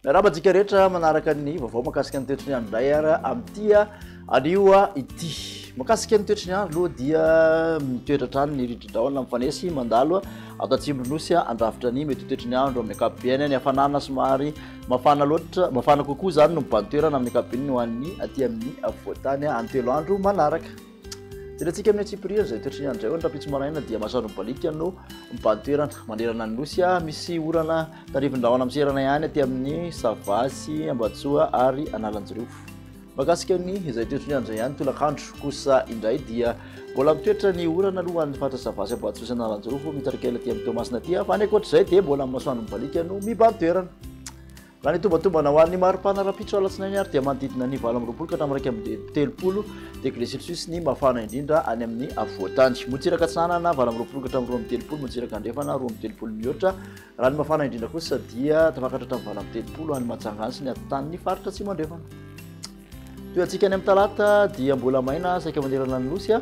Miarahaba antsika rehetra manaraka ny vaovao mahakasika ny toetry ny andro indray ary amin'ity anio ity. Mahakasika ny toetry ny andro aloha dia mitoetra hatrany ny rindrin-drahona mifanesy mandalo ato atsimon'ny Nosy handrafitra ny mety ho toetry ny andro amin'ny ankapobeny. Ny hafanana somary mafana loatra, mafana kokoa izany no mibahan-toerana amin'ny ankapobeny ho an'ny aty amin'ny afovoan-tany any telo andro manaraka. Jerentsika amin'ny antsipiriany izay toetry ny andro izay. Ny rahampitso maraina dia masoandro mibaliaka no mibahan-toerana manerana ny Nosy. Misy orana tandrifin-drahona miserana ihany aty amin'ny Sava sy Ambatosoa ary Analanjirofo. Mahakasika ny izay toetry ny andro izay ihany, tolakandro kosa indray dia mbola mitoetra ny orana aloha ho an'ny faritra Sava sy Ambatosoa sy Analanjirofo, mitarika ela aty amin'ny Toamasina aty. Fa any ankoatr'izay dia mbola ny masoandro mibaliaka no mibahan-toerana. Raha ny tombatombana ho an'ny maripana rahampitso alatsinainy ary dia manodidina ny 28 ka hatramin'ny 31 degré celsius ny mafana indrindra any amin'ny afovoan-tany. Morontsiraka atsinanana 28 ka hatramin'ny 32, morontsiraka andrefana 32 mihoatra. Raha ny mafana indrindra kosa dia tafakatra hatramin'ny 38 any Mahajanga any sy ny atitan'ny faritra atsimo andrefana. Toy antsika any amin'ny talata dia mbola maina saika manerana ny nosy.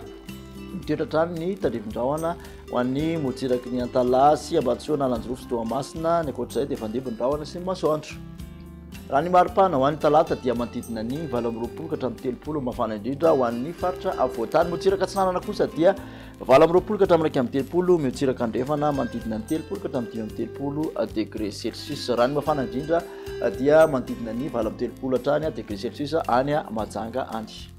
Mitoetra hatrany ny tandrifin-drahona ho an'ny morontsiraky ny Antalaha sy Ambatosoa, Analanjirofo sy Toamasina. Ny ankoatr'izay dia fandimby ny rahona sy ny masoandro. Raha ny maripana ho an'ny talata dia manodidina ny 28 ka hatramin'ny 30 mafana indrindra ho an'ny faritra afovoan-tany. Morontsiraka atsinanana kosa dia 28 ka hatramin'ny 31, miotsiraka andrefana manodidina ny 30 ka hatramin'ny 35 degré celsius. Raha ny mafana indrindra dia manodidina ny 38 hatrany degré celsius any Mahajanga any.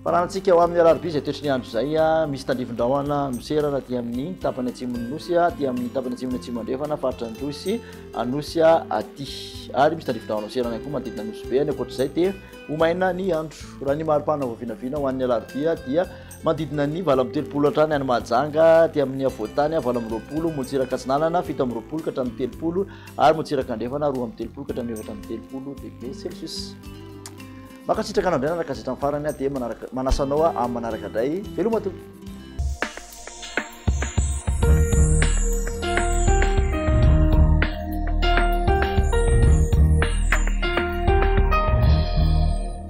Faranantsika ho amin'ny alarobia izay toetry ny andro izay, misy tandrifin-drahona miserana aty amin'ny tapany atsimon'ny Nosy, aty amin'ny tapany atsimon'ny Atsimo Andrefana, faritra Androy sy Anosy aty. Ary misy tandrifin-drahona miserana ihany koa manodidina Nosy Be. Any ankoatr'izay dia ho maina ny andro. Raha ny maripana vao vinavina ho an'ny alarobia dia manodidina ny 38 hatrany any Mahajanga, aty amin'ny afovoan-tany 28, Morontsiraka Atsinanana 27 ka hatramin'ny 30 ary Morontsiraka Andrefana 32 ka hatramin'ny 34 degré celsius. Mankasitraka anao indray nanaraka azy hatramin'ny farany aho dia manaraka manasa anao amin'ny manaraka indray. Veloma tompoko.